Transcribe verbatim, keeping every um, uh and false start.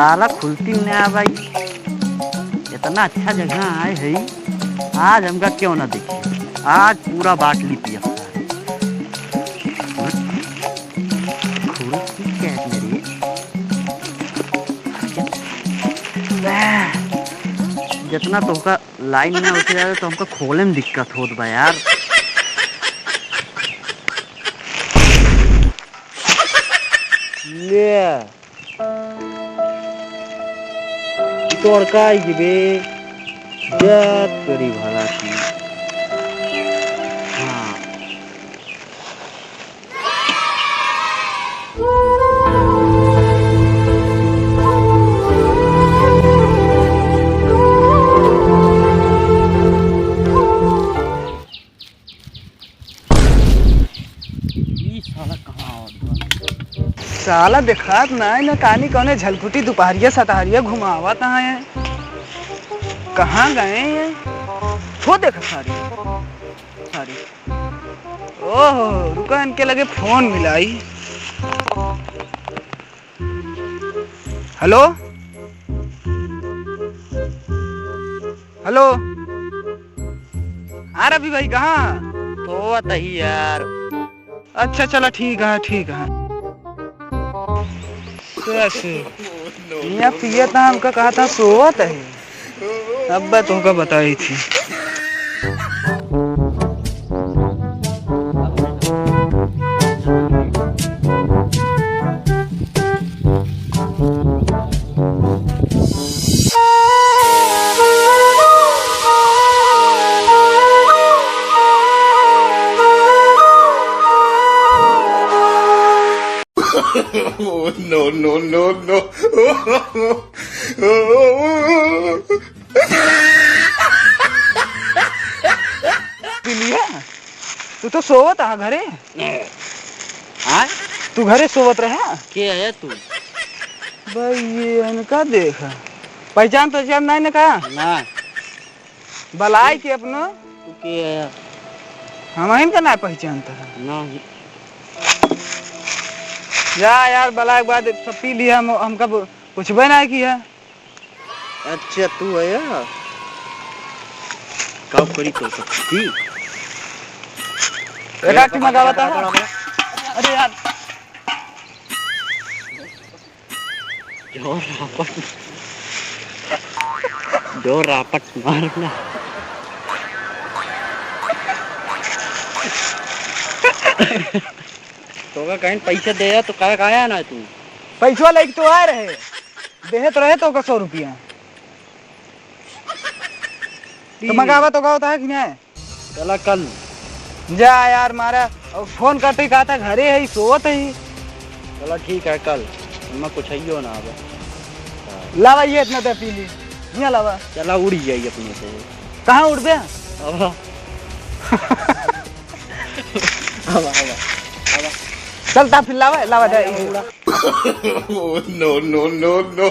ताला खुलती ना भाई, इतना अच्छा जगह आए है, आज हमका क्यों ना देखे, आज पूरा बाटली पिया। खुलती कैसे रे? जितना तोहका लाइन में होते जाते तो हमका खोले में दिक्कत होत बा यार। ले। तोड़ का आई बे? जात करी भला की। हाँ। ई साला कहाँ आवत बा? साला देखात नाहीं न, कानी कौने झलकुटी दुपहरिया सतहरिया घुमावत हैं। कहाँ गए हैं? हो देख सारी, सारी। ओहो, रुका, इनके लगे फोन मिलाई। हेलो, हेलो। हाँ रवि भाई, कहाँ? सोवत ही यार। अच्छा, चला, ठीक है, ठीक है। कैसे? यहाँ पिए था, हमका कहा था सोवत है। अब बात होगा बताई थी। Oh, no, no, no, no. पी लिया? तू तो सोवत हा घरे। हाँ? तू घरे सोवत रहा? के है तू? भाई, ये इनका देख। पहचान तो पहचान नहीं ना का? ना। बलाई के अपनो। तू के है? हम इनका ना पहचानता है। नहीं। जा यार, बलाई के बाद सब पी लिया, हम, हमका पूछबे ना किया। अच्छा, तू है या? का करी तो सब? की? एक आठ मंगावा था। अरे यार। जोर रापट। जोर रापट मारना। तोका कहीं पैसे दे या तो काहे, काहे आना है तू? पैसवा लेके तो आ रहे। देहे तो रहे तोका सौ रुपया। तो मंगावा तो का होता है कि नहीं? चला कल। जा यार मारा, और फोन करते ही कहा था घरे है, सोवत है। चला ठीक है, कल मैं कुछ आइयो ना अब। लावा ये इतना दे पी ली, यहाँ लावा। चला उड़ जाई अपने से। कहाँ उड़बे? अब। अब, अब, अब। चल ता फिर लावा, लावा दे। उड़ा। Oh, no, no, no, no.